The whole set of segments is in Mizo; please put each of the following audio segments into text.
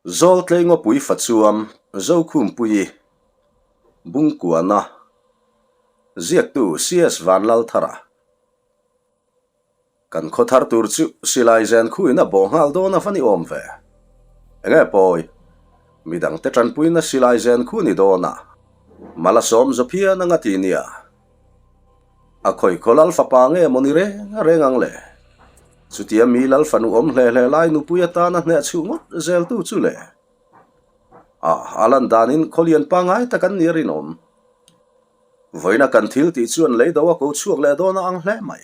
Zawltlei ngawpui fachuam Zokhumpuii Bungkuana Ziaktu CS Vanlalthara Kan khaw thar tur chu silai zen khuin a bawh nghal dawn a va ni awm ve. Enge pawi? Midangte tanpuina silai zen khu ni dawn a, mal a sawm zaw phian anga ti nia. A khawi khaw lal fapa nge maw ni reng reng ang le? Chutia mi lal fanu awm hle hle lai nupui atana hneh chhuh ngawt zel tu chu le? A, a lan danin khaw lian pangngai tak an ni a rinawm. Vawiina kan thil tih chuan lei do a ko chhuak leh dawn a ang hle mai.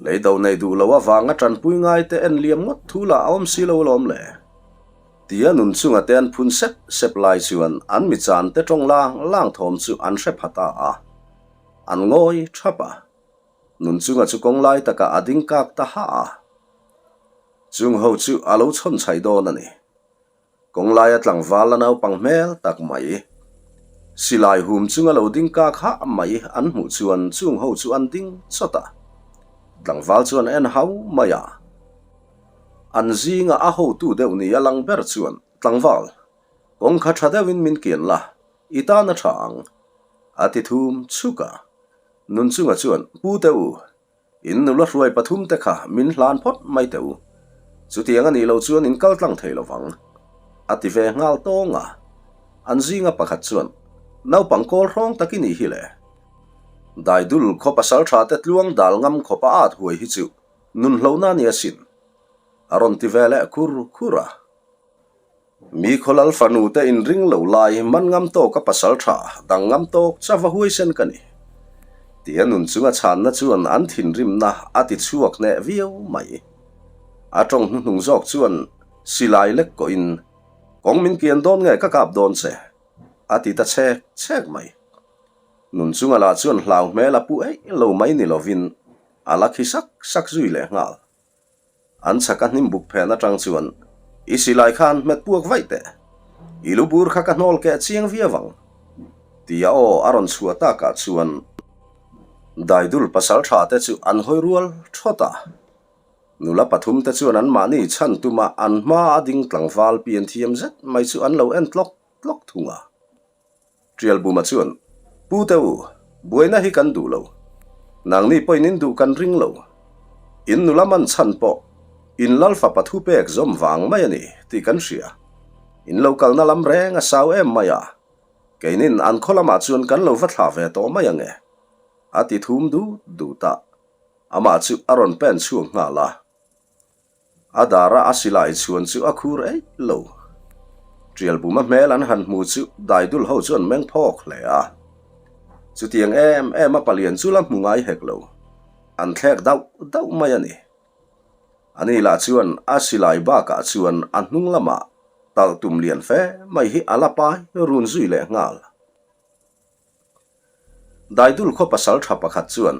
Lei do nei duh lo avanga tanpui ngai te en liam ngawt thu lah a awm si lo alawm le. Tia nun chunga te an phun sep sep lai chuan an mi chan te tawng lang lang thawm chu an hre pha ta a. An ngawi thap a. Nun chunga chu kawng lai takah a ding kak ta ha a. Chung ho chu a lo chhawn chhaih dawn a ni. Kawng laia tlangval la naupang hmel tak mai, silai hum chunga lo ding kak hah mai an hmuh chuan chung ho chu an ding chawt a. Tlangval chuan a en hau mai a. An zinga a hotu deuh ni a lang ber chuan, Tlangval, kawng kha tha deuhin min kian la, i tan a tha ang, a ti thum chuk a. Nunchunga chuan, Pu te u, In nula hruai pathum te kha min hlan phawt mai teh u. Chutiang a nih loh chuan in kal tlang thei lovang. A ti ve nghal tawng a. An zinga pakhat chuan, Naupang kawl hrawng tak i nih hi le. Daidul khaw pasal tha te tluang dal ngam khawpa at huai hi chu nun hlona a ni asin. A rawn ti ve leh khur khur a. Mi khawlal fanu te inring lo lai man ngam tawk a pasal tha dang ngam tawk cha va huaisen ka ni. Tia nun chunga chhanna chuan an thinrimna a ti chhuak hneh viau mai. A tawng hnuhnung zawk chuan silai lek kawhin, Kawng min kian dawn nge ka kap dawn che? a ti ta chhek chhek mai. Nun chunga lah chuan hlau hmel a pu eih lo mai ni lovin a la khi sak sak zui leh nghal. An chhak a hnim buk phen atang chuan, I silai khan hmet puak vaih teh. I lu bur kha ka hnawl keh chiang viau ang. Tia aw a rawn chhuah takah chuan Daidul pasal tha te chu an hawi rual thawt a. Nula pathum te chuan anmahni chhan tuma an hma a ding tlangval pian thiam zet mai chu an lo en tlawk tlawk thung a. Ṭialbuma chuan, Pu te u, buaina hi kan duh lo. Nangni pawhin in duh kan ring lo. In nula man chhan pawh in lal fapa thu pek zawm vang mai a ni tih kan hria. In lo kalna lam reng a sau em mai a, keinin an khaw lamah chuan kan lo va thlah ve tawh mai ang e, a ti thum dut dut a. Amah chu a rawn pen chhuak nghal a. A dara a silai chhuan chu a khur eih lo. Ṭialbuma hmel an han hmu chu daidul ho chuan meng phawk hle a. Chutiang em em a palian chu la hmu ngai hek lo. An thlek dauh dauh mai a ni. Ani lah chuan a silai bakah chuan a hnung lamah talh tum lian fe mai hi a la pai run zui leh nghal. Daidul khaw pasal tha pakhat chuan,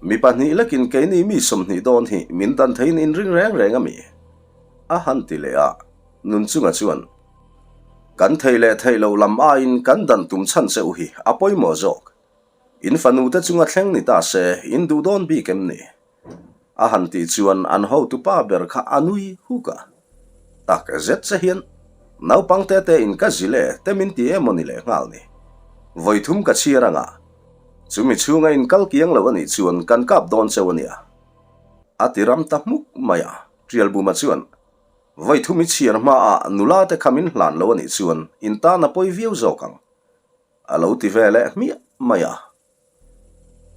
Mi pahnih lekin keini mi 20 dawn hi min dan theiin inring reng reng a mi? a han ti leh a, Nunchunga chuan, Kan thei leh theih loh lam aiin kan dan tum chhan che u hi a pawimawh zawk. In fanute chunga thleng ni ta se in duh dawn bik em ni? A han tih chuan an hotupa ber kha a nui huk a. Tak zet che hian naupang te te in ka zil e te min ti em aw ni leh nghal ni. Vawi thum ka chhiar anga chumi chhunga in kal kiang lo a nih chuan kan kap dawn cheu a nia. A ti ram ta hmuk mai a, Ṭialbuma chuan vawi thum i chhiar hmaah nula te kha min hlan lo a nih chuan in tan a pawi viau zawk ang a lo ti ve leh hmiah mai a.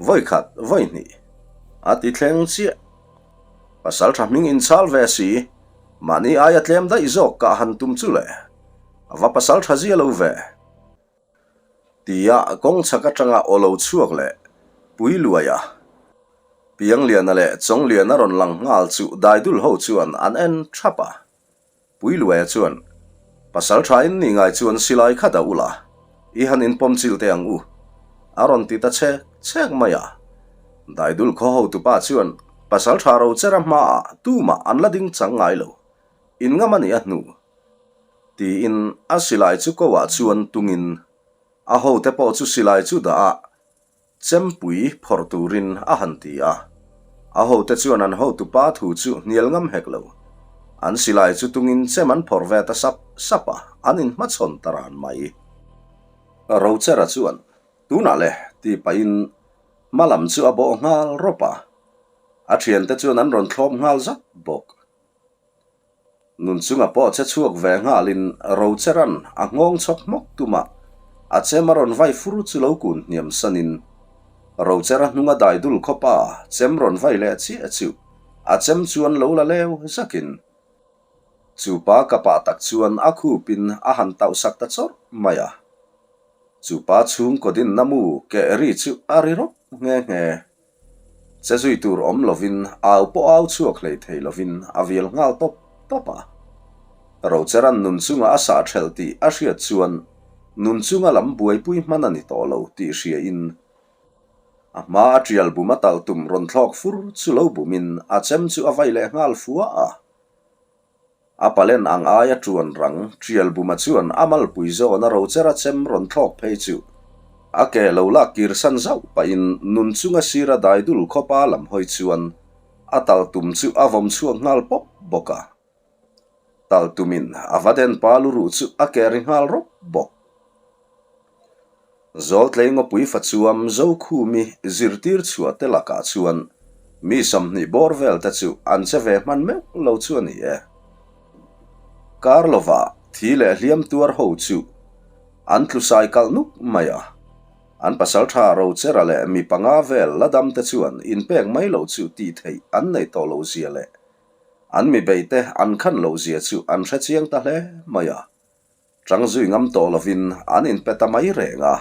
Vawi khat, vawi hnih a ti thleng chiah. Pasal tha hming inchhal ve si, mahni aia tlem daih zawk kah han tum chu le, a va pasal tha zia lo ve. Tia kawng chhak atanga aw lo chhuak leh pui luai a, Piangliana leh Chawngliana rawn lang nghal chu daidul ho chuan an en thap a. Puiluaia chuan, Pasal tha in nih ngai chuan silai kha dah ula, i han inpawm chil teh ang u, a rawn ti ta chhek chhek mai a. Daidul khaw hotupa chuan, Pasal tha ro chera hmaah tumah an la ding chang ngai lo, in ngam a nih a hnu, tiin a silai chu ko ah chuan tungin a hote pawh chu silai chu dah a, Chempui phawrh turin a han ti a, a hote chuan an hotupa thu chu hnial ngam hek lo. An silai chu tungin chem an phawrh ve ta sap sap a, an inhmachhawn ta ran mai. Rochera chuan, Tunah le, tih pahin hma lam chu a bawh nghal rawp a, a thiante chuan an rawn thlawp nghal zat bawk. Nun chunga pawh che chhuak ve nghalin Rocheran a nghawng chhawk hmawk tumah a chem a rawn vai fur chu lo kun hniam sanin Rochera hnunga dai dul khawpa chem rawn vai leh chiah chu a chem chuan lo la leu zakin chu pa ka pah tak chuan a khupin a han tauh sak ta chawrh mai a. Chu pa chhungkaw dinna mu keh ri chu a ri rawp nghe nghe. Che zui tur awm lovin au pawh au chhuak hlei thei lovin a vial nghal tawp tawp a. Rocheran nun chunga a sah ṭhelh tih a hriat chuan nun chunga lam buaipui hman a ni tawh lo tih hriain a hma a ṭial bum a talh tum rawn thlawk fur chu lo bumin a chem chu a vai leh nghal fua a. A palen ang aia ṭuan rang Ṭialbuma chuan a malpui zawna Rochera chem rawn thlawk phei chu a ke lo lak kirsan zauh pahin nun chunga sira dai dul khawpa lam hawi chuan a tal tum chu a vawm chhuak nghal pawp bawk a. Tal tumin a va den pa luruh chu a ke ri nghal rawp bawk. Zawltlei ngawpui fachuam Zokhumi zirtir chhuah te lakah chuan mi 20 bawr vel te chu an che ve hman meuh lo chu a ni e. Kar lovah thi leh hliam tuar ho chu an tlu sai kalh nuk mai a, an pasaltha Rochera leh mi panga vel la dam te chuan inpek mai loh chu tih theih an nei tawh lo zia leh an mi beihte an khan loh zia chu an hrechiang ta hle mai a. Chang zui ngam tawh lovin an inpe ta mai reng a.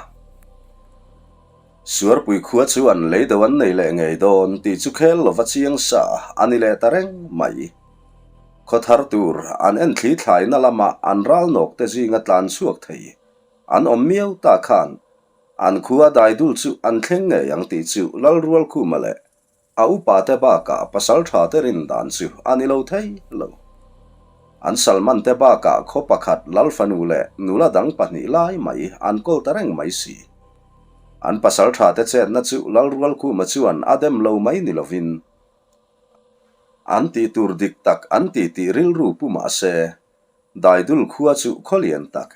Suarpui khua chuan lei do an nei leh ngei dawn tih chu khel lova chiang sa a ni leh ta reng mai. Khaw thar tur an en thli thlaina lama an ral nawk te zinga tlan chhuak thei an awm miau ta khan an khua daidul chu an thleng ngei ang tih chu Lalrualkhuma leh A upa te bakah pasal tha te rin dan chu a ni lo thei lo. An Salman te bakah khaw pakhat lal fanu leh nula dang pahnih lai mai an kawl ta reng mai si. An pasal tha te chetna chu Lalrualkhuma chuan a dem lo mai ni lovin an tih tur dik tak an ti tih rilru pu mah se, Daidul khua chu khaw lian tak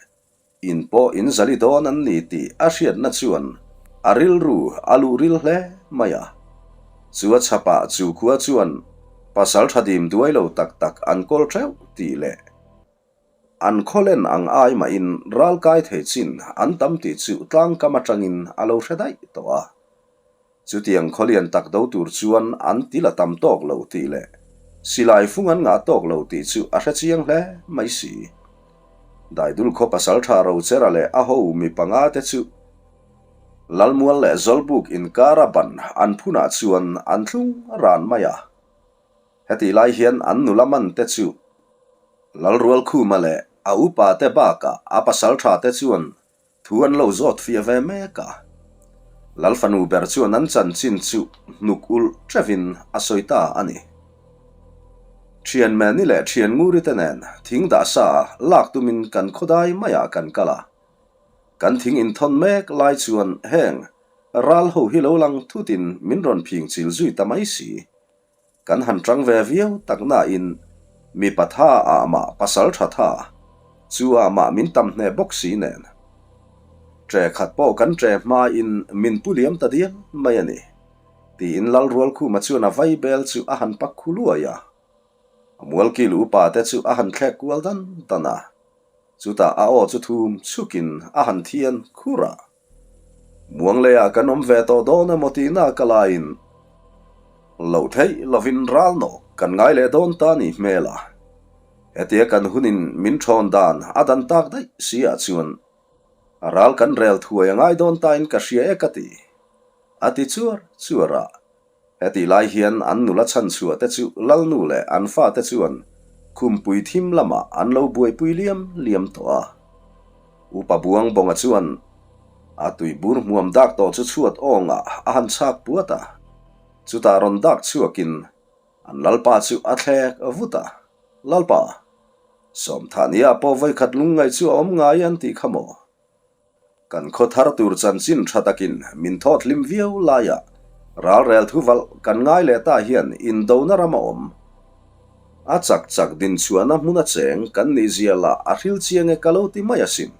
In pawh in zali dawn an ni tih a hriatna chuan a rilru a luh ril hle mai a. Chu a chhapah chu khua chuan pasal tha dim duai lo tak tak an kawl theuh tih leh an khawlen ang ai mahin ral kai thei chin an tam tih chu tlangkam atangin a lo hre daih tawh a. Chutiang khawlian tak do tur chuan an ti la tam tawk lo tih leh silai fung an ngah tawk lo tih chu a hre chiang hle mai si. Daidul khaw pasaltha Rochera leh a ho mi panga te chu Lalmual leh Zawlbuk inkara ban an phunah chuan an thlung ran mai a. Hetih lai hian an nula man te chu Lalrualkhuma leh a upa te bakah a pasaltha te chuan Thu an lo zawt fiah ve mek a. Lal fanu ber chuan an chanchin chu hnuk ulh teuhin a sawi ta a ni. Thian Meni leh Thian Nguri te nen thing dah sa lak tumin kan khawdai maiah kan kal a. Kan thing inthawn mek lai chuan heng ral ho hi lo lang thutin min rawn phing chil zui ta mai si. Kan han tang ve viau tak nain mipa tha ah mah pasal tha tha chu ah mah min tam hneh bawk si nen. Tre khat pawh kan tre hmain min pu liam ta dial mai a ni, tiin Lalrualkhuma chuan a vai bel chu a han pak khu luai a. A mualkil upa te chu a han thlek kual dan dan a, chutah a aw chu thum chhukin a han thian khur a. Muangleiah kan awm ve tawh dawn emaw tihna ka laiin loh theih lovin ral nawk kan ngai leh dawn ta ni hmel a. Hetia kan hunin min thawn dan a dan tak daih si ah chuan ral kan rel thuai a ngai dawn tain ka hria e ka ti, a ti chuar chuar a. Hetih lai hian an nula chhanchhuah te chu Lalnu leh an fate chuan khumpui thim lamah an lo buaipui liam liam tawh a. Upa Buangbawnga chuan a tuibur hmuam dak tawh chu chhuat awngah a han chhak puat a, chutah rawn dak chhuakin an Lalpa chu a thlek vut a, Lalpa, Sawmthania pawh vawikhat lungngaih chu a awm ngai an tih kha maw? Kan khaw thar tur chanchin tha takin min thawt hlim viau laiah ralrel thu valh kan ngai leh ta hian indona ram a awm. A chak chak din chhuahna hmuna cheng kan nih zia lah a hril chiang e ka lo ti mai asin.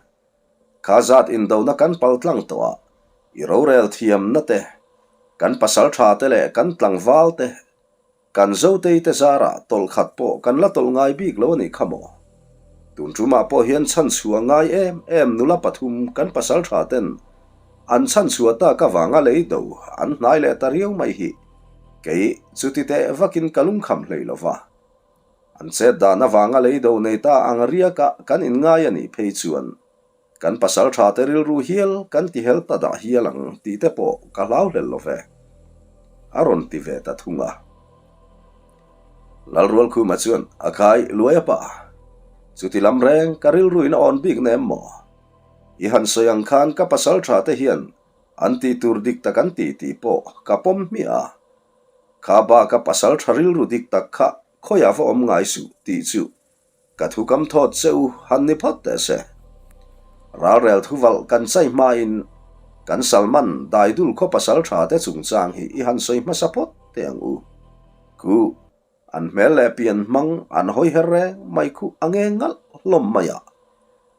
Kha zat indona kan pal tlang tawh a, i rorel thiamna te, kan pasal tha te leh kan tlangval te, kan Zotei te zarah tawlh khat pawh kan la tawlh ngai bik lo a nih kha maw? Tun tumah pawh hian chhanchhuah ngai em em nula pathum kan pasal tha ten an chhanchhuah tak avanga lei do an hnai leh ta riau mai hi kei chuti teh vakin ka lungkham hlei lo va. An chet dan avanga lei do nei ta ang riaka kan inngai a nih phei chuan kan pasal tha te rilru hial kan ti hel ta dah hial ang tih te pawh ka hlau hlel lo ve. A rawn ti ve ta thung a. Lalrualkhuma chuan a khai luai a pa. Chuti lam reng ka rilruin a awn bik nem maw? I han sawi ang khan ka pasal tha te hian an tih tur dik tak an ti tih pawh ka pawm hmiah a. Kha baka pasal tha rilru dik tak kha khawiah va awm ngai suh tih chu ka thu kam thawt che u han ni phawt teh se. Ralrel thuvalh kan chai hmain kan Salman daidul khaw pasal tha te chungchang hi i han sawi hmasa phawt teh ang u. Ku an hmel leh pian hmang an hawi her reng mai khu a nge ngalh hlawm mai a.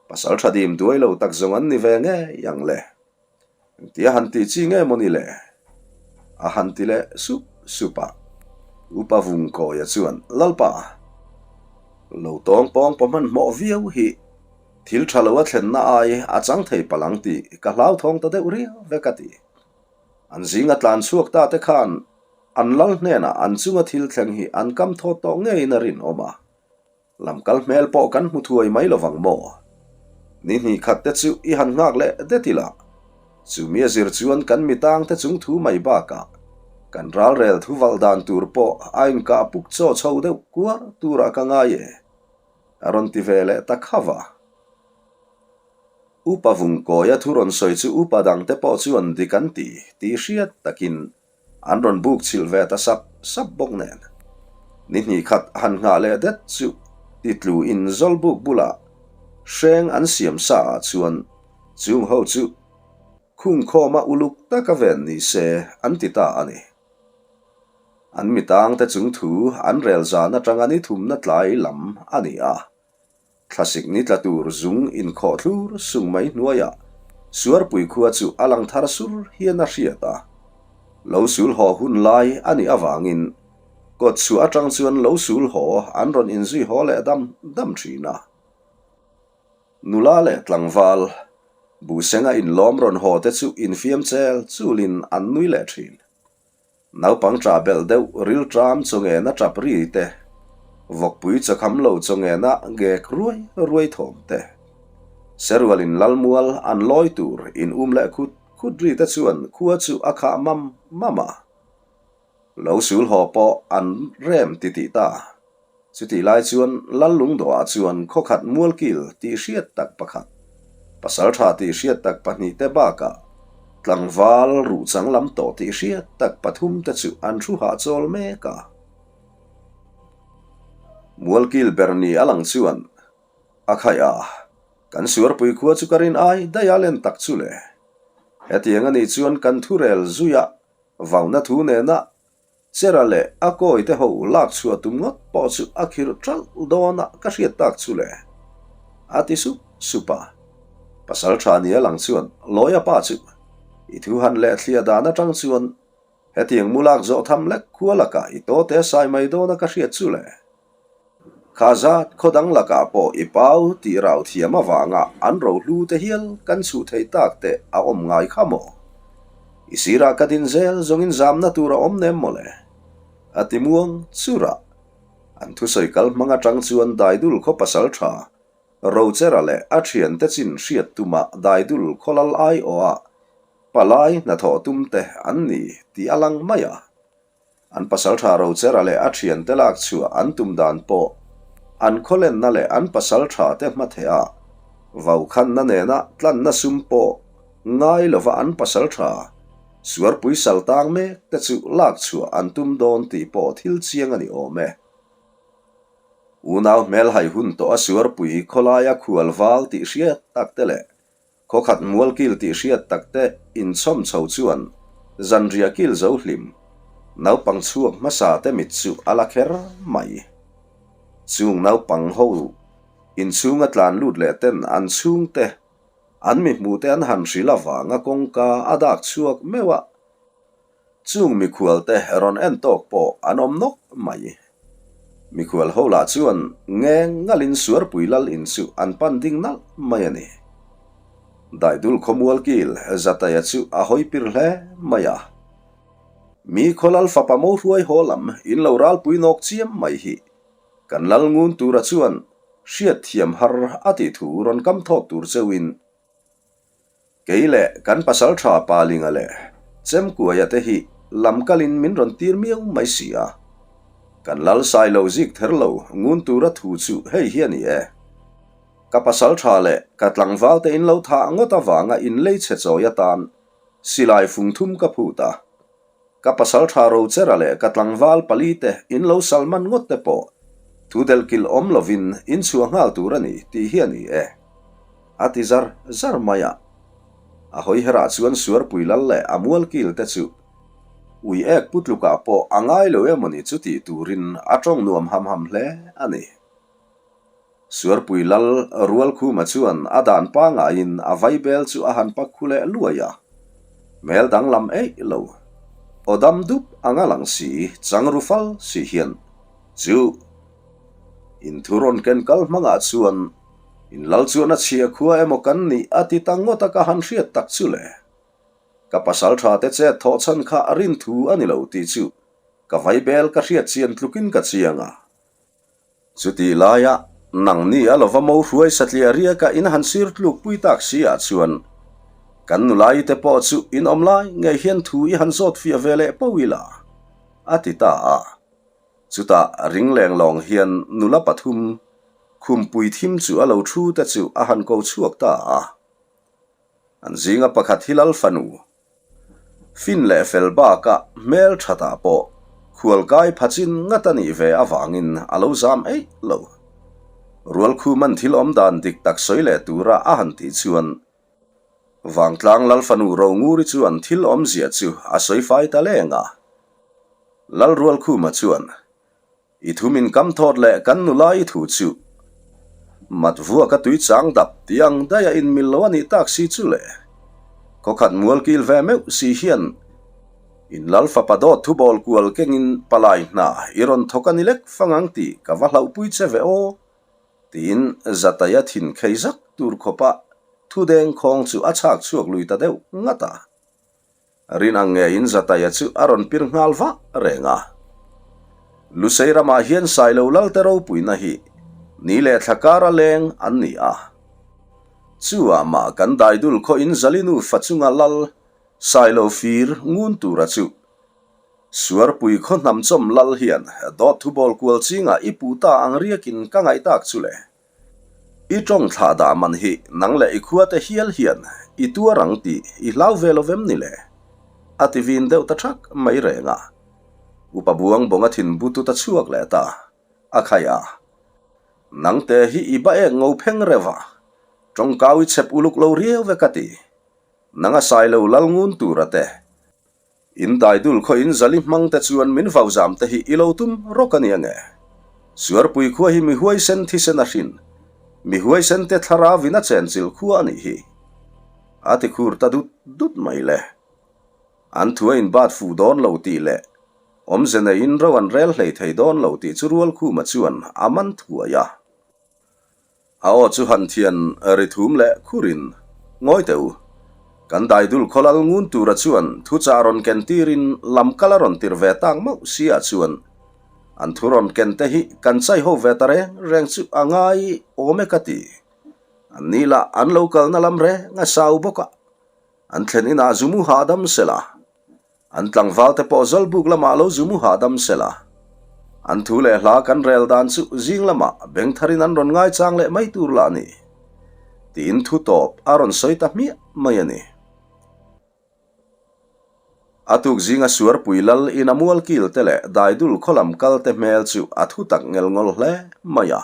Pasal tha dim duai lo tak zawng an ni ve ngei ang le. Engtia han tih chi nge maw ni le? A han ti leh sup sup a. Upa Vungkawia chuan, Lalpa, lo tawng pawng paw hmanhmawh viau hi thil tha lo a thlenna ai a chang thei palh ang tih ka hlauthawng ta deuh riau vek a ti. An zinga tlan chhuak ta te khan an lal hnenah an chunga thil thleng hi an kam thawt tawh ngeiin a rinawm a. Lamkal hmel pawh kan hmu thuai mai lovang maw? Ni hnih khat te chu i han nghak leh det ila. Chumi a zir chuan kan mitang te chung thu mai bakah kan ralrel thu valh dan tur pawh a inkah puk chaw chho deuh kuar turah ka ngai e, a rawn ti ve leh ta khauh a. Upa Vungkawia thu rawn sawi chu upa dangte pawh chuan dik an ti tih hriat takin An rawn buk chhilh ve ta sap sap bawk nen. Ni hnih khat han nghah leh det chu ti tlu in Zawlbuk bulah hreng an siam sa ah chuan chung ho chu khungkhawma uluk taka ven ni se an ti ta a ni. An mitangte chung thu an rel zan atanga ni thumna tlai lam a ni a. Thlasik ni tla tur zung inkhawh thlur sung mai hnuaiah Suarpui khua chu a lang thar sur hian a hriat a. Lo sul haw hun lai a nih avangin kawt chhuah atang chuan lo sul haw an rawn inzui haw leh dam dam thin a. Nula leh tlangval, buhsenga inlawm rawn haw te chu infiam chel chulin an nui leh thin. Naupang ṭah belh deuh rilṭam chawngena ṭap ri te, vawkpui chawkham lo chawngena ngek ruai ruai thawm te, serualin lalmual an lawi tur in um leh khut khut ri te chuan khua chu a khah mam mam a. Lo sul haw pawh an rem titih ta. Chutih lai chuan Lallungdawhah chuan khawkhat mualkil tih hriat tak pakhat, pasaltha tih hriat tak pahnihte bakah tlangval ruhchang lam tawh tih hriat tak pathumte chu an thu hahchawl mek a. Mualkil ber ni a lang chuan a khaih a, kan suarpui khua chu ka rin ai daih a len tak chu le. Hetiang a nih chuan kan thurel zuia vauna thu nena Chera leh a kawi te ho lak chhuah tum ngawt pawh chu a khirh ṭalh dawn a ka hriat tak chu le. A ti sup sup a. Pasal ṭha nia lang chuan Lawia pa chu i thu han leh thliah dan aṭang chuan hetiang mu lak zawh tham lek khua lakah i tawte sai mai dawn a ka hriat chu le. Kha zat khaw dang lakah pawh i pau tih rau thiam avanga an rohlu te hial kan chhuh thei tak te a awm ngai kha maw? I sirah ka din zel zawngin zamna tur a awm nem mawle? A ti muang chur a. An thusawi kal hmang atang chuan Daidul khaw pasal tha Rochera leh a thiante chin hriat tuma Daidul khaw lal aiawha palai hnathawh tum te an ni tih a lang mai a. An pasaltha Rochera leh a thiante lak chhuah an tum dan pawh an khawlenna leh an pasaltha te hmatheh a vaukhanna nena tlanna sum pawh ngai lova an pasaltha suarpui sal tang mek te chu lak chhuah an tum dawn tih pawh thil chiang a ni awm e. Unau hmelhai hun tawh a suarpui khawlaia khual val tih hriat tak te leh Khawkhat mualkil tih hriat takte inchhawm chho chuan zanriah kil zo hlim, naupang chhuak hmasa te mit chu a la kher mai. Chung naupang ho inchhunga tlan lut leh ten an chhungte, an mi hmuhte an han hrilh avanga kawngka a dak chhuak meuh a. Chung mikhualte rawn en tawk pawh an awm nawk mai. Mikhual ho lah chuan ngeng ngalin Suarpui lal in chu an pan ding nalh mai a ni. Daidul khawmual kil Zataia chu a hawi pir hle mai a. Mi khaw lal fapa mo hruai haw lam in lo ralpui nawk chiam mai hi kan lal ngun tura chuan hriatthiam har a tih thu rawn kam thawk tur cheuhin Kei leh kan pasaltha Palinga leh Chemkuaia te hi lam kalin min rawn tir miau mai si a. Kan lal sai lo zik ther lo ngun tura thu chu hei hi a ni e. Ka pasaltha leh ka tlangval te in lo thah ngawt avanga in lei chhe chawi atan silai fung thum ka phut a. Ka pasaltha Rochera leh ka tlangval palite in lo salman ngawt te pawh thu delhkilh awm lovin in chhuah nghal tur a ni tih hi a ni e. A ti zar zar mai a. A hawi herah chuan Suarpui lal leh a mualkil te chu ui ek pu tlukah pawh a ngai lo emawni chu tih turin a tawng nuam ham ham hle a ni. Suarpui lal Rualkhuma chuan a dan pangaiin a vaibel chu a han pak khu leh luai a. Hmel danglam eih lo. Aw dam dup anga lang si, chang ru fal si hian chu in thu rawn ken kal hmangah chuan in lal chuan a chhia khua emaw kan nih a ti ta ngawt a ka han hriat tak chu le. Ka pasal tha te chet thawh chhan kha rin thu a ni lo tih chu ka vaibel ka hriat chian tlukin ka chiang a. Chutih laia nangni a lova mo hruai satliah riaka in han sir tluk pui tak si ah chuan kan nulai te pawh chu in awm lai ngei hian thu i han zawt fiah ve leh po ila, a ti ta a. Chutah ring leng lawng hian nula pathum khumpui thim chu a lo thu te chu a han ko chhuak ta a. An zinga pakhat hi lal fanu Fin leh fel bakah hmel thatah pawh khualkai phachin ngat a nih ve avangin a lo zam eih lo. Rualkhuman thil awm dan dik tak sawi leh tura a han tih chuan Vangtlang Lalfanu Ronguri chuan thil awmzia chu a sawi fai ta leng a. Lalrualkhuma chuan I thu min kam thawt leh kan nula i thu chu mat vuak a tui chang dap tih ang daih a inmil lo a nih tak si chu le. Khawkhat mual kil ve meuh si hian in lal fapa dawt thu bawl kual kengin palai hna i rawn thawk a ni lek fang ang tih ka va hlauhpui che ve aw tiin Zataia thin khei zak tur khawpa thu dengkhawng chu a chhak chhuak lui ta deuh ngat a. Rin ang ngeiin Zataia chu a rawn pir nghal vah reng a. Lusei ramah hian Sailo Lalte ropuina hi ni leh thla kara leng an ni a. Chu ah mah kan daidul khawhin Zalinu fa chunga lal Sailo fir ngun tura chu Suarpui khaw hnamchawm lal hian dawt thubawl kual chingah i puh ta ang riakin ka ngaih tak chu le. I tawng thlah dah man hi nang leh i khuate hial hian i tuar ang tih i hlau ve lo vem ni le? A ti vin deuh ta thak mai reng a. Upa buang bawnga thin bu tut a chhuak leh ta. A khai a. Nangte hi i ba ek ngo pheng reuh a. Tawngkau i chhep uluk lo riau ve ka ti. Nang a sai lo lal ngun tur a te. In daidul khaw in zali hmang te chuan min vau zam te hi i lo tum rawk a nia nge? Suarpui khua hi mi huaisen thisen a hrin, mi huaisen te thlarau in a chenchilh khua a nih hi. A ti khur ta dut dut mai le. An thu a inbat fuh dawn lo tih leh awmze neiin ro an rel hlei thei dawn lo tih chu Rualkhuma chuan a man thuai a. A aw chu han thian ri thum leh khurin, Ngawi teh u, kan daidul khawlal ngun tura chuan thuchah rawn ken tirin lam kal a rawn tir ve tak mauh si ah chuan an thu rawn ken te hi kan chai ho ve ta reng reng chu a ngai awm e ka ti. An ni lah an lo kalna lam reng a sau bawk a, an thlen inah zu mu hahdam sela. An tlangval te pawh Zawlbuk lamah lo zu mu hahdam se la. An thu leh hla kan rel dan chu zing lamah beng tharin an rawn ngaichang leh mai tur lah a ni. Tiin thu tawp a rawn sawi ta hmiah mai a ni. A tuk zinga Suarpui lal in a mual kil te leh Daidul khaw lam kal te hmel chu a thu tak ngel ngawl hle mai a.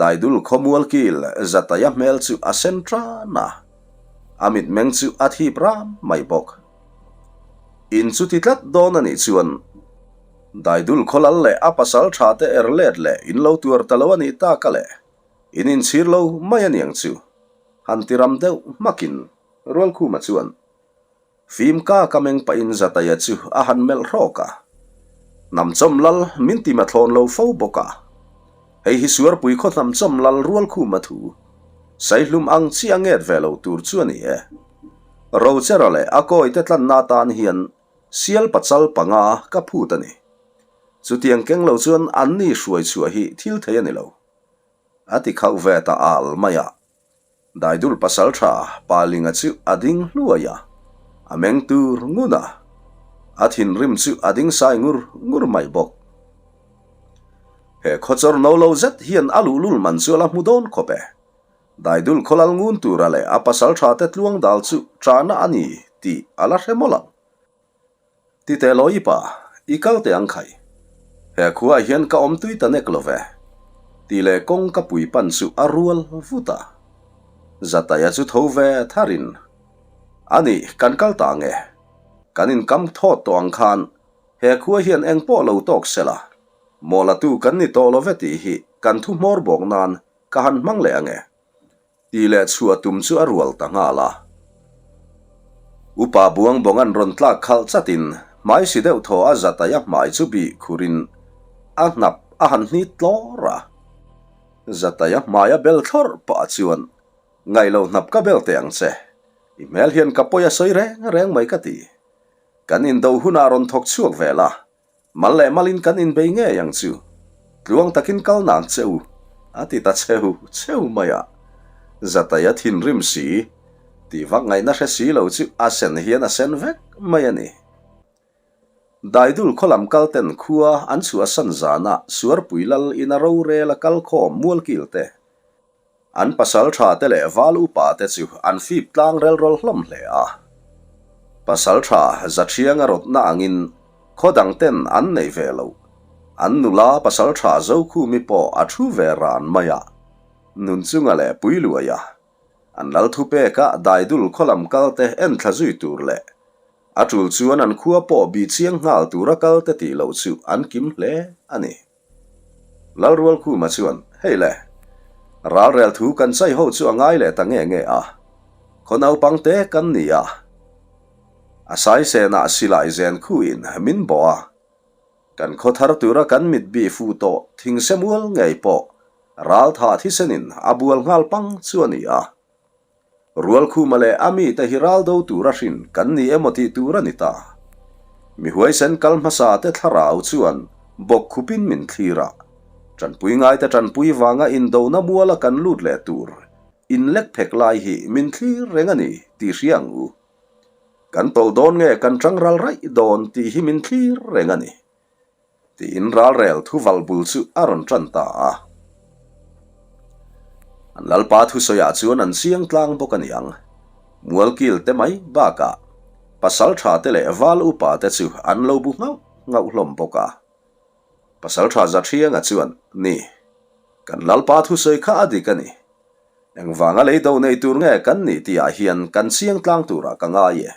Daidul khawmual kil Zataia hmel chu a sen tan a, a mitmeng chu a thip ram mai bawk. In chu ti tlat dawn a nih chuan. Daidul khawlal leh a pasal tha te er let leh in lo tuar ta lo a nih tak a le, in inchhir lo mai a niang chu. Han ti ram deuh hmakin Rualkhuma chuan Fim ka ka meng pahin Zataia chu a han melh hrawk a. Hnamchawm lal min ti mathlawn lo fo bawk a. Hei hi Suarpui khaw hnamchawm lal Rualkhuma thu Saihlum ang chi a nget ve lo tur chu a ni e. Rochera leh a kawite tlanna atan hian sial pachal panga ka phut a ni. Chutiang keng lo chuan anni hruai chhuah hi thil thei a ni lo. A ti khauh ve ta al mai a. Daidul pasaltha Palinga chu a ding hluai a, a meng tur ngun a, a thinrim chu a ding sai ngur ngur mai bawk. He khawchawr no lo zet hian a luhlul man chu a la hmu dawn khawp e. Daidul khawlal ngun tura leh a pasaltha te tluang dal chu ṭahna a ni tih a la hre mawlh ang. Ti teh law i pa, i kal teh ang khai. He khuaah hian ka awm tui ta nek lo ve. Tih leh kawng ka pui pan chu a rual vut a. Zataia chu tho ve tharin, A nih, kan kal ta nge? Kan inkam thawt tawh ang khan he khua hian eng pawh lo tawk se la, mawlatu kan ni tawh lo ve tih hi kan thu hmawr bawk nan ka han hmang leh ange. Tih leh chhuah tum chu a rual ta nghal a. Upa buang bawnga'n rawn tlak khalh chatin hmai si deuh thaw a zataih a hmai chu bih khurin a hnap a han hnit tlawr a. Zataih a hmai a bel thlawrh pah chuan, Ngaih lo hnap ka bel teh ang che. I hmel hian ka pawi a sawi reng reng mai ka ti. Kan indo hunah rawn thawk chhuak ve la, Mal leh malin kan inbei ngei ang chu. Tluang takin kal nang che u, a ti ta cheu cheu mai a. Zataia thinrim si, tih vak ngaihna hre si lo chu a sen hian a sen vek mai a ni. Daidul khaw lam kal ten khua an chhuahsan zanah Suarpui lal ina rorel a kal khawm mualkil te An pasal tha te leh val upa te chu an fip tlang rel rawl hlawm hle a. Pasal tha Zathianga rawtna angin khaw dang ten an nei ve lo. An nula pasal tha Zokhumi pawh a thu ve ran mai a. Nunchunga leh Puiluaia an lal thupeka Daidul khaw lam kal te enthla zui tur leh a tul chuan an khua pawh bih chiang nghal tura kal te tih loh chu an kim hle a ni. Lalrualkhuma chuan, Hei le, ralrel thu kan chai ho chu a ngai leh ta nge nge a, khaw naupang te kan ni a. A saisenah silai zen khuin min bawh a, kan khaw thar tura kan mit bih fuh tawh thingse mual ngei pawh raltha thisenin a bual nghal pang chu a ni a. Rualkhuma leh a mite hi ral do tura hrin kan ni emaw tih tur a ni ta. Mi huaisen kal hmasa te thlarau chuan bawk khupin min thlir a, tanpui ngaite tanpui vanga indona muala kan lut leh tur inlek phek lai hi min thlir reng a ni tih hria ang u. Kan tawlh dawn nge kan tang ral raih dawn tih hi min thlir reng a ni. Tiin ralrel thuval bul chu a rawn tan ta a. An lalpa thusawiah chuan an chiang tlang bawk a ni ang. Mualkil te mai bakah pasal tha te leh val upa te chu an lo bu nghauh nghauh hlawm bawk a. Pasal tha Zathianga chuan, Ni, kan lalpa thusawi kha a dik a ni. Engvanga lei do nei tur nge kan nih tihah hian kan chiang tlang turah ka ngai e.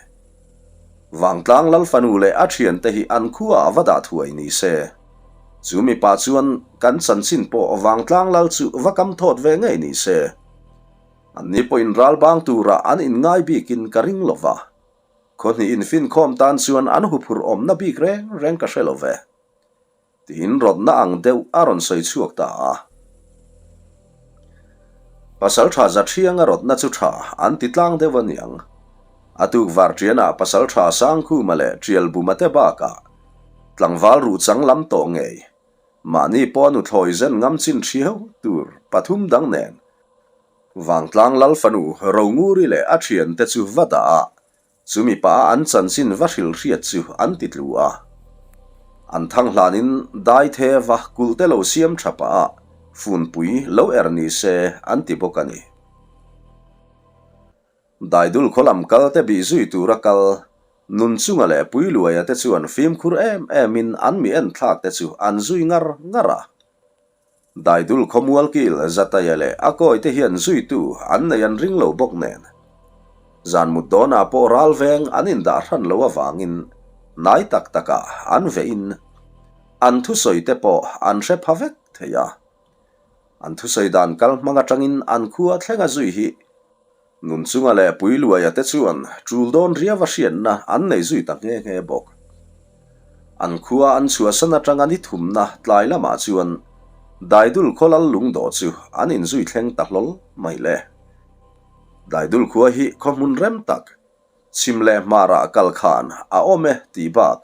Vangtlang lal fanu leh a thiante hi an khuaah va dah thuai ni se. Chu mipa chuan kan chanchin pawh Vangtlang lal chu va kam thawt ve ngei ni se. Anni pawhin ral bang turah an inngai bikin ka ring lo va. Khaw hnih infinkhawm tan chuan an huphurh awmna bik reng reng ka hre lo ve. Tiin rawtna ang deuh a rawn sawi chhuak ta a. Pasaltha Zathianga rawtna chu tha an ti tlang deuh a niang. A tuk var tianah Pasaltha Sangkhuma leh Tialbuma te bakah tlangval ruh chang lam tawh ngei, mahni pawh a nuthlawi zen ngam chin thiau tur pathum dang nen Vangtlang Lal fanu Ronguri leh a thiante chu va dah a, Chumi pah an chanchin va hrilh hriat chu an ti tlu a. An thang hlanin dai the va kulh te lo siam tha pah a, funpui lo er ni se an ti bawk a ni. Daidul khaw lam kal te bih zui tura kal Nunchunga leh Puiluaia te chuan fimkhur em em in an mi enthlak te chu an zui ngar ngar a. Daidul khawmual kil Zataia leh a kawite hian zuitu an nei an ring lo bawk nen. Zan mut dawnah pawh ral veng an indah hran lo avangin hnai tak takah an vehin. An thusawi te pawh an hre pha vek thei a. An thusawi dan kal hmang atangin an khua thlenga zui hi Nunchunga leh Puiluaia te chuan tul dawn riau a hriatna an nei zui ta nghe nghe bawk. An khua an chhuahsan atanga ni thumna tlai lamah chuan Daidul khaw lal lungdawh chu an inzui thleng ta hlawl mai le. Daidul khua hi khaw hmun rem tak, chhim leh hmarah kal khan a awm e tih bak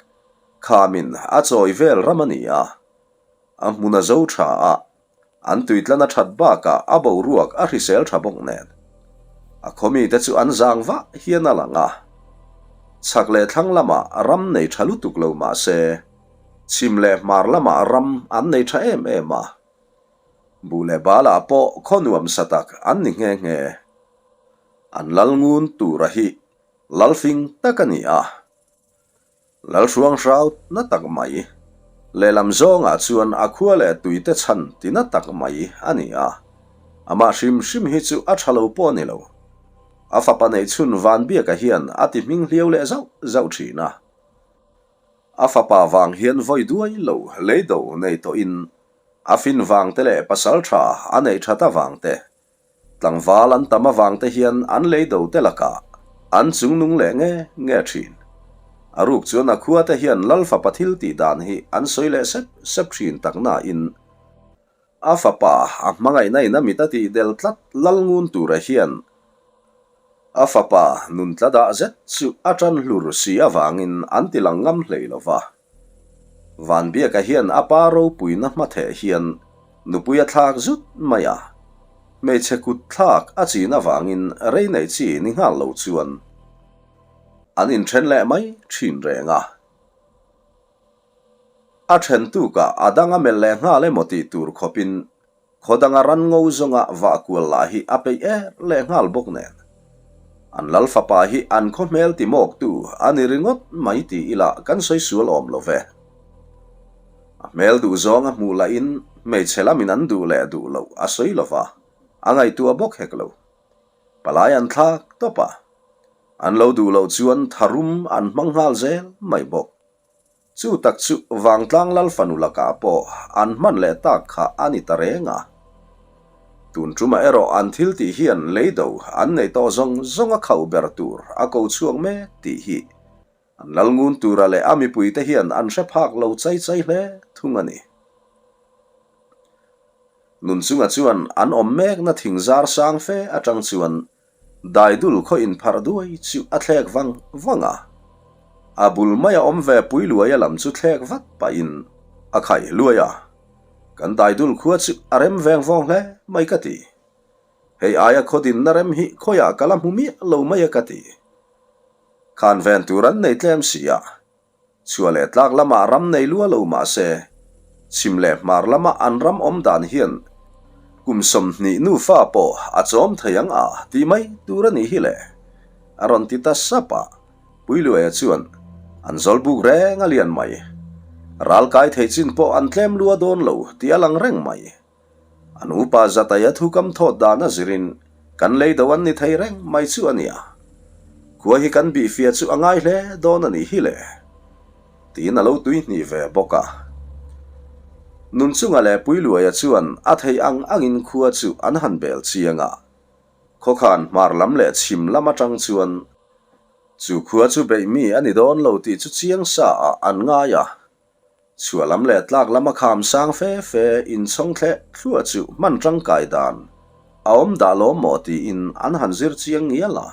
khamin a chawi vel ram a ni a. A hmun a zo tha a, an tuitlan a that bakah a boruak a hrisel tha bawk nen. A khaw mite chu an zang vah hian a lang a. Chhak leh thlang lamah ram nei tha lutuk lo mah se, chhim leh hmar lamah ram an nei tha em em a. Buh leh balah pawh khaw nuam sa tak an ni nghe nghe. An lal ngun tura hi lalfing tak a ni a. Lalhruang hraut na tak mai. Lehlam zawngah chuan a khua leh tuite chhan ti na tak mai a ni a. Amah hrim hrim hi chu a tha lo pawh a ni lo. A fapa neih chhun Vanbiaka hian a ti hming hliau leh zauh zauh thin a. A fapa vang hian vawi duai lo leido nei tawhin a fin vangte leh pasal tha a neih that avangte Tlangval an tam avang te hian an lei do te lakah an chungnung leh nge nge thin. A ruk chuan a khua te hian Lal fapa thil tih dan hi an sawi leh sep sep thin tak nain a fapa a hmangaihna in a mit a tih del tlat lal ngun tura hian a fapa nun tla dah zet chu a tan hlur si avangin an ti lang ngam hlei lo va. Vanbiaka hian a pa ropuina hmatheh hian nupui a thlak zut mai a, hmeichhe kut thlak a chin avangin rei neih chi ni nghal lo chuan an inthen leh mai thin reng a. A then tukah a dang a melh leh nghal emaw tih tur khawpin Khaw danga ran ngo zawnga vah kual lah hi a peih er leh nghal bawk nen. An lal fapa hi an khaw hmel ti mawktu a ni ringawt mai ti ila kan sawi sual awm lo ve. A hmel duh zawng a hmuh lahin hmeichhe lamin an duh leh duh loh a sawi lo va, a ngaihtuah bawk hek lo. Palai an thlak tawp a, an lo duh loh chuan tharum an hmang nghal zel mai bawk. Chu tak chu Vangtlang Lal fanu lakah pawh an hman leh tak kha a ni ta reng a. Tun tumah erawh an thil tih hian leido an nei tawh zawng zawng a khauh ber tur a ko chhuak mek tih hi an lal ngun tura leh a mipuite hian an hre phak lo chai chai hle thung a ni. Nunchunga chuan an awm mekna thingzar sang fe atang chuan Daidul khaw inpharh duai chu a thlek vang vang a, a bul maia awm ve pui luaia lam chu thlek vat pahin a khaih luai a, Kan daidul khua chu a rem veng vawng hle mai ka ti. Hei aia khaw dinna rem hi khawiah ka la hmu miah lo mai a ka ti. Khan ven tur an nei tlem si a, Chhuah leh tlak lamah ram nei lua lo mah se, chhim leh hmar lama an ram awm dan hian kum 20 nufa pawh a chawm thei ang a tih mai tur a nih hi le, a rawn ti ta sap a. Puiluaia chuan an zawl buk reng a lian mai. Ral kai thei chin pawh an tlem lua dawn lo tih a lang reng mai. An upa Zataia thu kam thawt dan a zirin kan lei do an ni thei reng mai chu a nia. Khua hi kan bihfia chu a ngai hle dawn a nih hi le. Tiin a lo tui hnih ve bawk a. Nunchunga leh Puiluaia chuan a theih ang angin khua chu an han bel chiang a. Khawkhan hmar lam leh chhim lam atang chuan chu khua chu beih mi a ni dawn lo tih chu chiang sa ah an ngai a. Chhuah lam leh tlak lama kham sang fe fe inchhawng thleh thluah chu hman tangkai dan a awm dah lawm maw tiin an han zir chiang ngial a.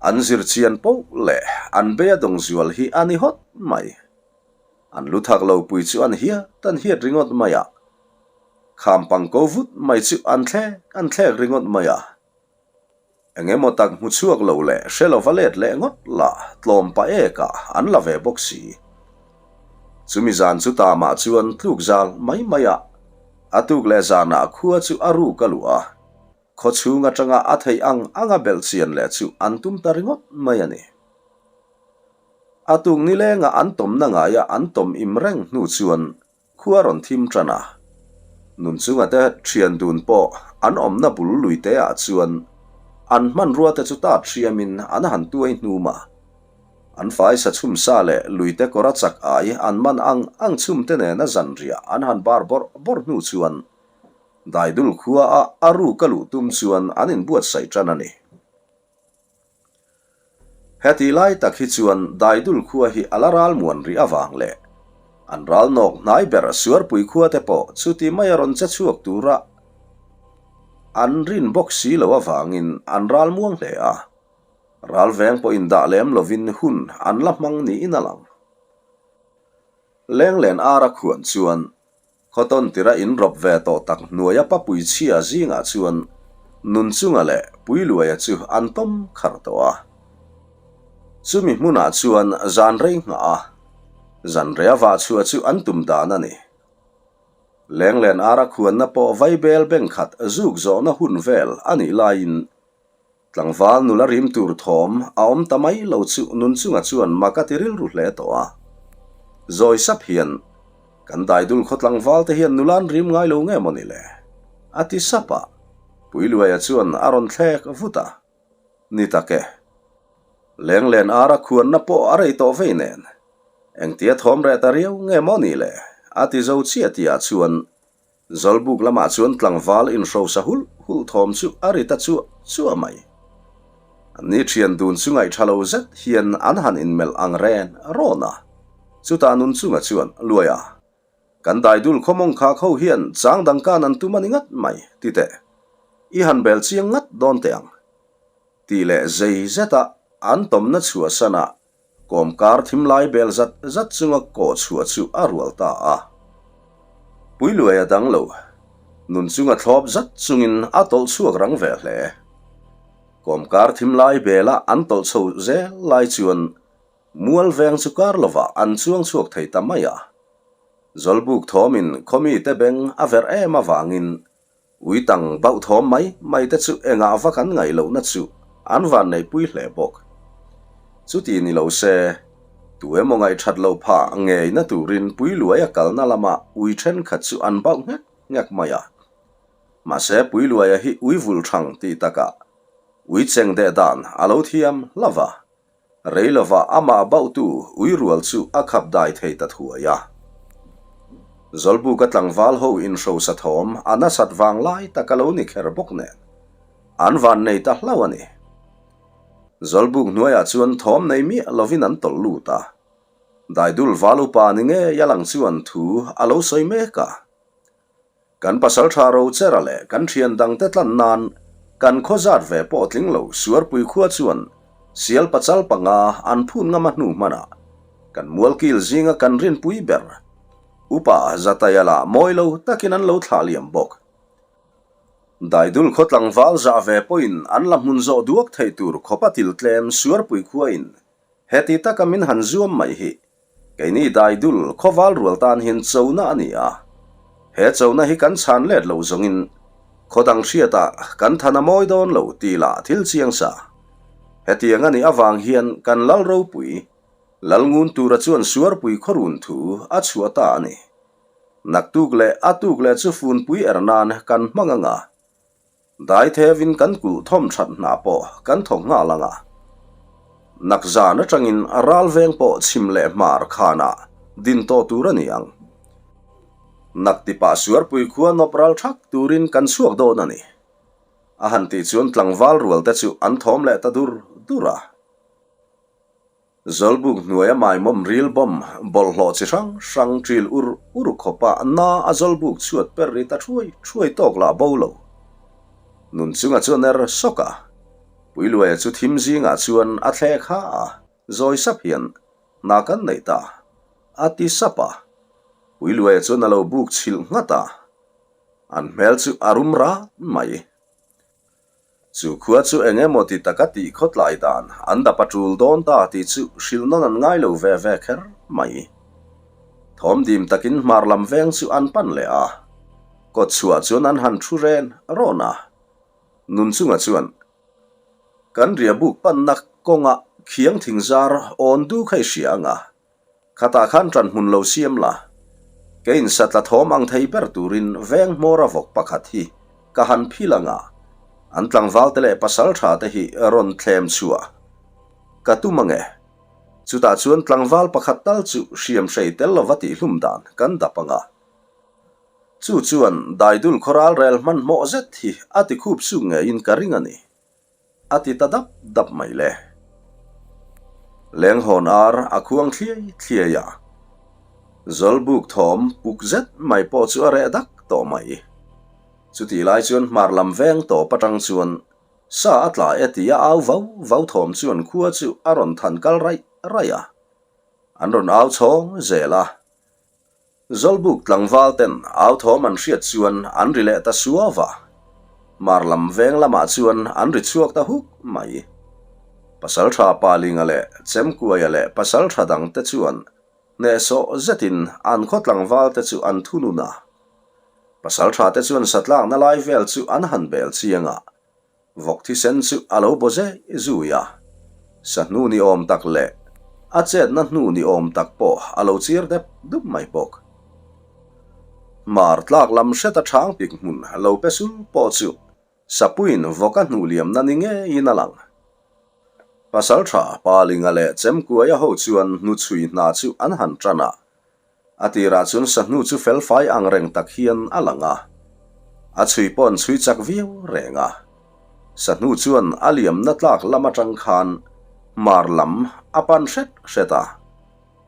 An zir chian poh leh an bei a dawng zual hi a ni hawt mai. An lu thak lo pui chu an hiat an hiat ringawt mai a. Kham pang ko vut mai chu an thlek an thlek ringawt mai a. Eng emaw tak hmu chhuak lo leh hre lova let leh ngawt la tlawm pah ek ah an la ve bawk si. Chumi zan chu tamah chuan tluk zal mai mai a, a tuk leh zanah khua chu a ruk a luh a, khaw chhung atanga a theih ang anga belh chian leh chu an tum ta ringawt mai a ni. A tuk nilengah an tawmna ngaia an tawm im reng hnu chuan Khua rawn thim tan a, Nunchunga te thian dun pawh an awmna bul lui te ah chuan an hmanrua te chu tat hriamin an han tuai hnum a. An fai sa chhum sa leh luite kawra chak ai an man ang ang chhum te nena zanriah an han bar bawrh bawrh hnu chuan Daidul khua a a ruk a luh tum chuan an inbuatsaih tan a ni. Heti lai tak hi chuan Daidul khua hi a la ral muan rih avang leh an ral nawk hnai ber Suarpui khua te pawh chuti mai a rawn che chhuak tura an rin bawk si lo avangin an ral muang hle a. Ral veng pawh indah lem lovin hun an la hmang niin a lang. Lenglen ara khuan chuan Khawtawn tira in rawp ve tawh tak hnuaia papui chhia zingah chuan Nunchunga leh Puiluaia chu an tawm khar tawh a. Chumi hmunah chuan zan rei nghah a, zan rei a vah chhuah chu an tum dan a ni. Lenglen ara khuanna pawh vaibel bengkhat zuk zawhna hun vel a nih laiin Tlangval nula rim tur thawm a awm ta mai lo chu Nunchunga chuan mak a ti rilru hle tawh a. Zawi sap hian, Kan daidul khaw tlangval te hian nula an rim ngai lo nge maw ni le? a ti sap a. Puiluaia chuan a rawn thlek vut a. Ni tak e. Lenglen ara khuanna pawh a rei tawh vei nen. Engtia thawm reh ta riau nge maw ni le? a ti zo chiah tihah chuan Zawlbuk lamah chuan tlangval inhrosa hulh hulh thawm chu a ri ta chuah chuah mai. Anni thian dun chu ngaihṭha lo zet hian an han inmelh ang ren rawn a. Chutah Nunchunga chuan, Luaia, kan daidul khawmawng khak ho hian chang dang kan an tum a ni ngat mai, ti teh. I han bel chiang ngat dawn teh ang. Tih leh zei zeta an tawmna chhuahsanah Kawmkar thim lai bel zat zat chunga kawh chhuah chu a rual ta a. Puiluai a dang lo. Nun chunga thlawp zat chungin a tawlh chhuak rang ve hle. Kawmkar thim lai bela an tawlh chho zel lai chuan mual veng chu kar lovah an chuang chhuak thei ta mai a. Zawlbuk thawmin khawmite beng a verh em avangin Ui tang bauh thawm mai mai te chu engah vak an ngaih lohna chu an van neihpui hle bawk. Chuti ni lo se, tu emaw ngaihthat loh phah ngeina turin Puiluaia kalna lama ui thenkhat chu an bauh nghek nghek mai a. Mahse Puiluaia hi ui vulh thang tih takah ui cheng deh dan a lo thiam hlauh va. Rei lovah amah bauhtu ui rual chu a khap dai thei ta thuai a. Zawlbuka tlangval ho inhrosa thawm a nasat vang lai tak a lo ni kher bawk nen, an van nei ta hlauh a ni. Zawlbuk hnuaiah chuan thawm nei miah lovin an tawlh lut a. Daidul val upa ni ngei a lang chuan thu a lo sawi mek a. Kan pasalṭha Rochera leh kan ṭhian dangte tlan nan kan khaw zat ve pawh tling lo Suarpui khua chuan sial pachal panga an phun ngam a hnu hmanah kan mualkil zinga kan rinpui ber Upa Zataya lah mawi lo takin an lo thlah liam bawk. Daidul khaw tlangval zah ve pawhin an la hmun zawh duak thei tur khawpa til tlem Suarpui khuain heti taka min han zuam mai hi Keini Daidul khawval rual tan hian chona a ni a, he chona hi kan chhan let lo zawngin khaw dang hriatah kan than a mawi dawn lo tih lah thil chiang sa. Hetiang a nih avang hian kan lal ropui, lal ngun tura chuan suarpui khawrun thu a chhuah ta a ni. Naktuk leh a tuk leh chu funpui er nan kan hmang ang a, Dai thevin kan kulh thawm that hna pawh kan thawk nghal ang a. Nak zan atangin ral veng pawh chhim leh hmar khanah din tawh tur a ni ang. Nak tipah suarpui khua nawp ral thak turin kan chhuak dawn a ni. A han tih chuan tlangval rual te chu an thawm leh ta dur dur a. Zawlbuk hnuaia maimawm ril bawm bawlhhlawh chi hrang hrang ṭil ur ur khawpa na a zawlbuk chhuat per ri ta ṭhuai ṭhuai tawk lah bo lo. Nun chunga chu a ner sawk a, Puiluaia chu thim zingah chuan a thlek ha a, zawi sap hian, Hna kan nei ta, a ti sap a. Puiluaia chuan a lo buk chhilh nghat a, an hmel chu a rum rat mai. Chu khua chu eng emaw ti taka tih khawtlai dan an dap a tul dawn ta tih chu hrilh nawn an ngai lo ve ve kher mai. Thawm dim takin hmar lam veng chu an pan leh a, kawt chhuah chuan an han thu ren rawn a. Nunchunga chuan, Kan riahbuk panna kawnga khiang thingzar awn du kha i hria ang a, Khatah khan ṭan hmun lo siam la, ke insatla thawm ang thei ber turin veng hmawra vawk pakhat hi ka han phil ang a, an tlangvalte leh pasalṭha te hi rawn thlem chhuah ka tum ang e. Chutah chuan tlangval pakhat tal chu hriam hrei tel lova tihhlum dan kan dap ang a. Chu chuan daidul khawral rel hmanhmawh zet hi a ti khup suk ngeiin ka ring a ni. A ti ta dap dap mai le. Lenghawn ar a khuang thliai thliai a. Zawlbuk thawm puk zet mai pawh chu a reh dak tawh mai. Chutih lai chuan hmar lam veng tawp atang chuan sa a tla e tia au vau vau thawm chuan khua chu a rawn than kal raih raih a. An rawn au chhawng zel a. Zawlbuk tlangval ten au thawm an hriat chuan an ri leh ta suau va, mar lam veng lamah chuan an ri chhuak ta huk mai. Pasaltha Palinga leh Chemkuaia leh pasaltha dang te chuan hnehsawh zetin an khaw tlangval te chu an thunun a. Pasaltha te chuan satlakna lai vel chu an han bel chiang a, Vawk thisen chu a lo baw zeh zui a, sa hnu ni awm tak leh a chetna hnu ni awm tak pawh a lo chir dep dup mai bawk. Hmar tlak lam hreta chhang pik hmun lo pe sul pawh chu sapuiin vawk a hnuh liamna ni ngeiin a lang. Pasaltha Palinga leh Chemkuaia ho chuan hnuchhui hna chu an han tan a, A tirah chuan sahnu chu felfai ang reng tak hian a lang a, a chhui pawh an chhui chak viau reng a. Sahnu chuan a liamna tlak lam atang khan hmar lam a pan hret hret a,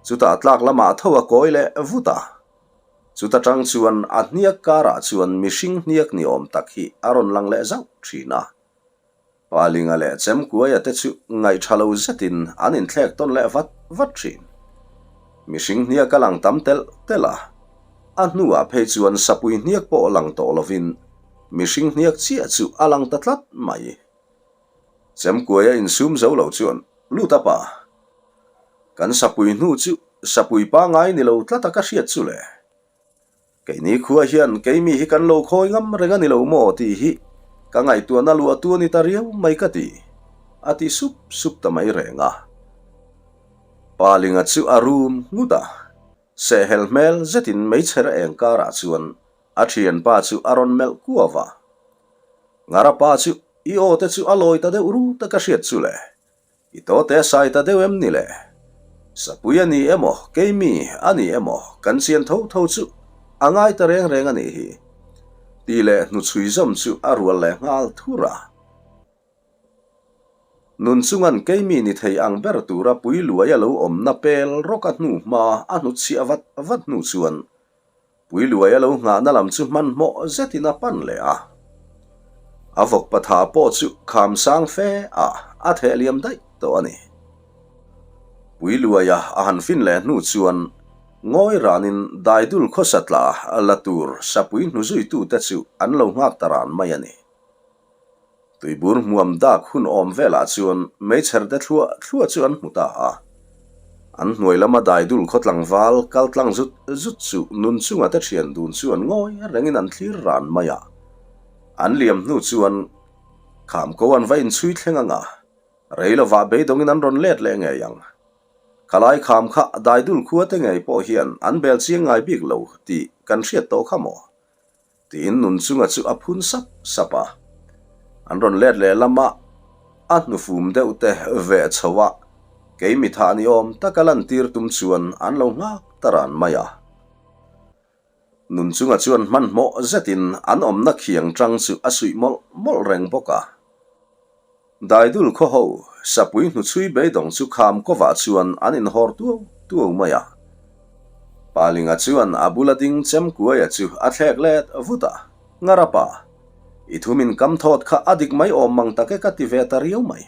chutah tlak lamah tho a kawi leh vut a. Chuta tang chuan a hniak karah chuan mihring hniak ni awm tak hi a rawn lang leh zauh thin a. Palinga leh Chemkuaia te chu ngaihṭha lo zetin an inthlek tawn leh vat vat ṭhin. Mihring hniak a lang tam telh telh a, a hnuah phei chuan sapui hniak pawh lang tawh lovin mihring hniak chiah chu a lang ta tlat mai. Chemkuaia insum zo lo chuan, Lut a pa, kan sapui hnu chu sapui pangai ni lo tlata ka hriat chu le. Keini khua hian keimi hi kan lo khawi ngam reng a ni lo maw tih hi ka ngaihtuahna luah tu a ni ta riau mai ka ti, a ti sup sup ta mai reng a. Palinga chu a rum nghut a, sehhel hmel zetin meichher eng karah chuan a thianpa chu a rawn melh kuau a. Ngarapa chu i aw te chu a lawi ta deuh rut a ka hriat chu le. I tawte a sai ta deuh em ni le? Sapui a ni emaw, keimi a ni emaw, kan chian tho tho chu a ngai ta reng reng a nih hi. Tih leh hnuchhui zawm chu a rual leh nghal thur a. Nun chungan keimi ni thei ang ber tura pui luai a lo awmna pel rawk a hnu hma a hnutchhiah vat vat hnu chuan Puiluai a lo nghahna lam chu hmanhmawh zetin a pan leh a. A vawk patha pawh chu kham sang fe a a theh liam daih tawh a ni. Puiluaia a han fin leh hnu chuan ngawi ranin daidul khawsa tla la tur sapui hnuzuitute chu an lo nghak ta ran mai a ni. Tuibur hmuam dak hun awm velah chuan meichher te thluah thluah chu an hmu ta a. An hnuai lama daidul khaw tlangval kal tlang zut zut chu nun chunga te thian dun chu an ngawi rengin an thlir ran mai a. An liam hnu chuan kham ko an va inchhui thleng ang a, rei lovah beidawngin an rawn let leh ngei ang. Khalai kham kha daidul khua te ngei pawh hian an bel chiang ngai bik lo tih kan hriat tawh kha maw? Tiin Nunchunga chu a phun sap sap a. An rawn let leh lama a hnufum deuh te veh chho a, kei mi thah ni awm taka lantir tum chuan an lo nghak ta ran mai a. Nunchunga chuan hmanhmawh zetin an awmna khiang tang chu a suih mawlh mawlh reng bawk a. Daidul khaw ho, sapui hnuchhui beidawng chu kham kawvah chuan an inhawr tuau tuau mai a. Palinga chuan a bula ding Chemkuaia chu a thlek let vut a, Ngarapa, i thu min kam thawt kha a dik mai awm mang tak e ka ti ve ta riau mai.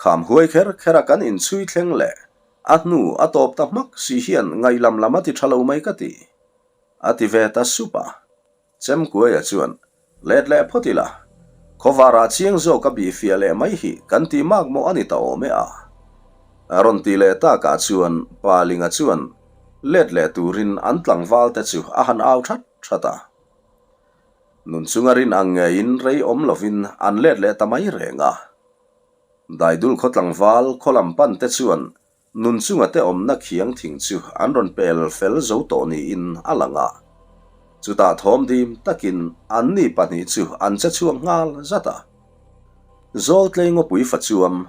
Kham huai kher kher a kan inchhui thleng leh a hnu a tawp ta hmak si hian ngaihlam lam a ti tha lo mai ka ti, a ti ve ta sup a. Chemkuaia chuan, Let leh phawt ila, khawvarah chiang zawk a bih fiah leh mai hi kan tih mak maw a ni ta awm e a. A rawn tih leh takah chuan Pa Linga chuan let leh turin an tlangval te chu a han au that that a. Nun chunga rin ang ngeiin rei awm lovin an let leh ta mai reng a. Daidul khaw tlangval khaw lam pan te chuan Nun chunga te awmna khiang thing chu an rawn pel fel zo tawh niin a lang a. Chutah thawm dim takin anni pahnih chu an che chhuak nghal zat a. Zawltlei ngawpui fa chuam.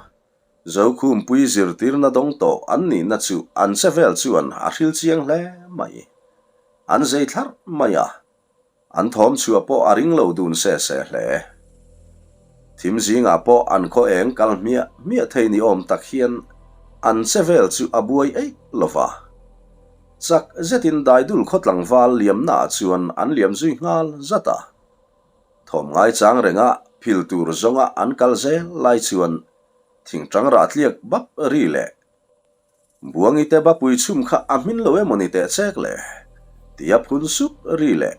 Zokhumpui zirtirna dawng tawh an nihna chu an che vel chuan a hril chiang hle mai. An zei thlarh mai a. An thawm chhuah pawh a ring lo dun se se hle. Thim zingah pawh an khaw eng kal hmiah hmiah thei ni awm tak hian an che vel chu a buai eih lo va. Chak zetin daidul khaw tlangval liamnaah chuan an liam zui nghal zat a. Thawm ngaichang renga phil tur zawnga an kal zel lai chuan thingtang rah tliak bap ri leh Buangi te bapui chhum kha a hmin lo emaw ni teh chek le? Tia phun sup ri leh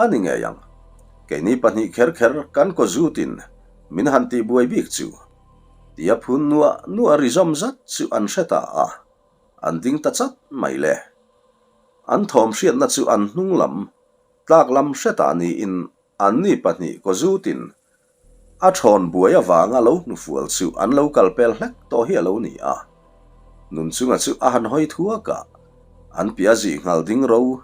a ni ngei ang. Keini pahnih kher kher kan kaw zutin min han tih buai bik chu. Tia phun nuah nuah ri zawm zat chu an hre ta a, an ding ta chat mai le. An thawm hriatna chu an hnung lam, tlak lam hre ta niin Anni pahnih kawzutin a thawn buai avanga lo hnufual chu an lo kal pel hlek tawh hi a lo ni a. Nunchunga chu a han hawi thuak a, an piah zih nghal ding ro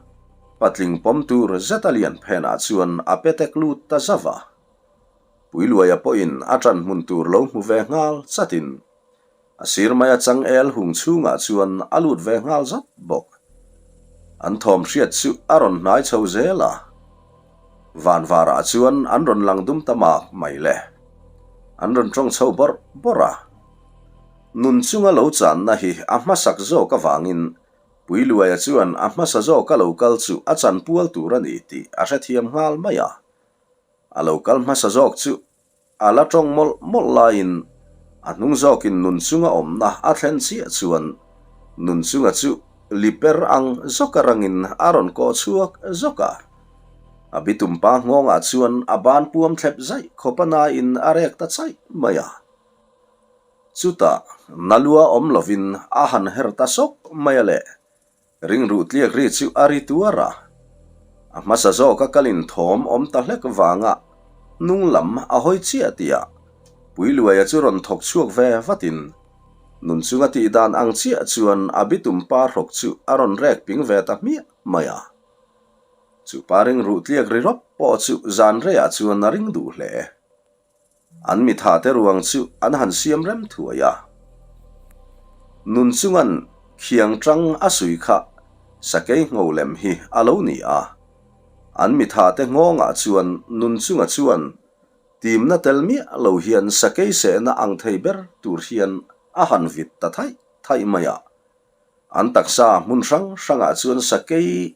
patling pawm tur zet a lian phenah chuan a petek lut ta zauh a. Puiluaia pawhin a ṭan hmun tur lo hmu ve nghal chatin A sir maia changel hung chhungah chuan a lut ve nghal zat bawk. An thawm hriat chu a rawn hnai chho zel a. Van varah chuan an rawn lang dum ta mak mai le. An rawn tawng chho bawrh bawrh a. Nun chunga lo channa hi a hmasak zawk avangin Puiluaia chuan a hmasa zawka lo kal chu a chanpual tur a ni tih a hrethiam nghal mai a. A lo kal hmasa zawk chu A la tawng mawlh mawlh laiin a hnung zawkin Nunchunga awmna a thlen chiah chuan Nunchunga chu liper ang zawka rangin a rawn kawh chhuak zawk a. A bitumpa nghawngah chuan a ban puam thlep zaih khawp a nain a rek ta chaih mai a. Chutah Nalua awm lovin a han her ta sawk mai a le. Ringruh tliak ri chu a ri tuar a, a hmasa zawka kalin thawm awm ta hlek vanga hnung lam a hawi chiah tihah Puiluaia chu rawn thawk chhuak ve vatin nun chunga tih dan ang chiah chuan a bitum pa hrawk chu a rawn rek ping ve ta hmiah mai a. Chu pa ringruh tliak ri rawp pawh chu zan reiah chuan a ring duh hle. An mithate ruang chu an han siam rem thuai a. Nun chungan khiang tang a sui kha sakei ngho lem hi a lo ni a. An mithate nghawngah chuan nun chunga chuan timna tel miah lo hian sakei sehna ang thei ber tur hian a han vit ta thaih thaih mai a. An taksa hmun hrang hrangah chuan sakei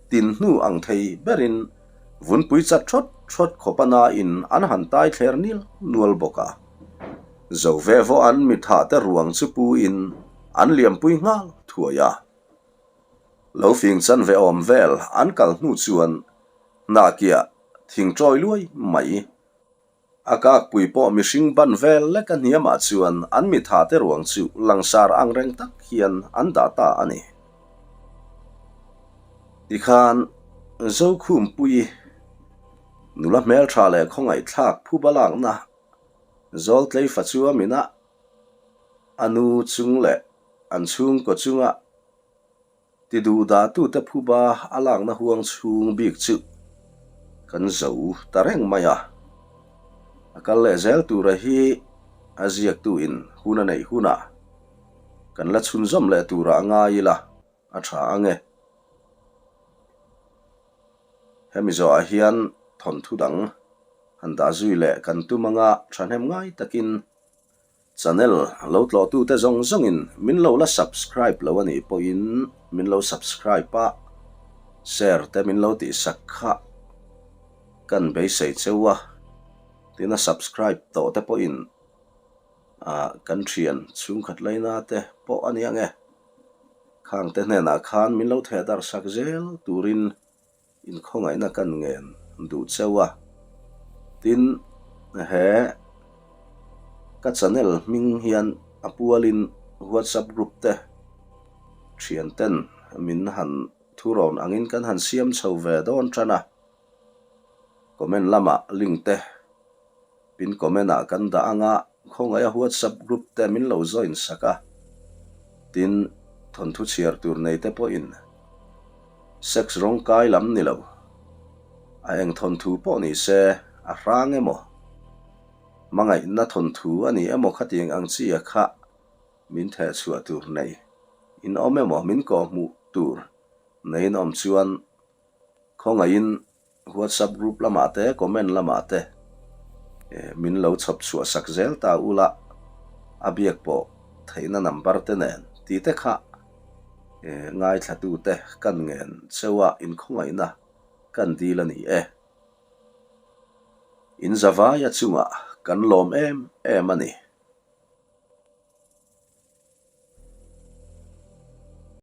Tin hnu ang thei berin vunpui chat thawt thawt khawp a nain an han tai thler nil nual bawk a. Zo ve vaw an mitha te ruang chu pu in an liampui nghal thuai a. Lo fing chan ve awm vel an kal hnu chuan hnahkiah thing tawi luai mai. A kakpui pawh mihring ban vel lek a hniamah chuan an mitha te ruang chu langsar ang reng tak hian an dah ta a ni. Tikhan Zokhumpuii nula hmeltha leh khawngaihthlak phuba lakna Zawltleifa chu a minah a nu chung leh an chhungkaw chunga Ti duh dahtute phuba a lakna huang chhung bik chu kan zo ta reng mai a. A kal leh zel tura hi a ziaktuin hun a neih hunah kan la chhunzawm leh tura a ngai ila a tha ang e. Hemi zawhah hian thawnthu dang han dah zui leh kan tum anga thahnem ngai takin Channel lo tlawhtute zawng zawngin min lo la subscribe lo a nih pawhin min lo subscribe a, share te min lo tihsak kha kan beisei cheu a, tin a subscribe tawh te pawhin ah kan thian chhungkhat laina te pawh a ni ang e, khang te hnenah khan min lo theh darh sak zel turin Inkhawngaihna kan ngen duh cheu a, tin he ka channel hming hian a pualin WhatsApp group te thian ten min han thurawn angin kan han siam chho ve dawn tan a, comment lamah link te Pin comment ah kan dah anga khawngaih a WhatsApp group te min lo join sak a, tin thawnthu chhiar tur nei te pawhin sex rawng kai lam ni lo, a eng thawnthu pawh ni se a hrang emaw, hmangaihna thawnthu a ni emaw khatiang ang chi a kha. Min theh chhuah tur nei in awm emaw min kawhhmuh tur nei in awm chuan khawngaihin WhatsApp group lamah te comment lamah te min lo chhawp chhuah sak zel ta ula a biak pawh theihna number te nen tih te kha ngaithlatute kan ngen cheu a inkhawngaihna kan dil a ni e. In zavaia chungah kan lawm em em a ni.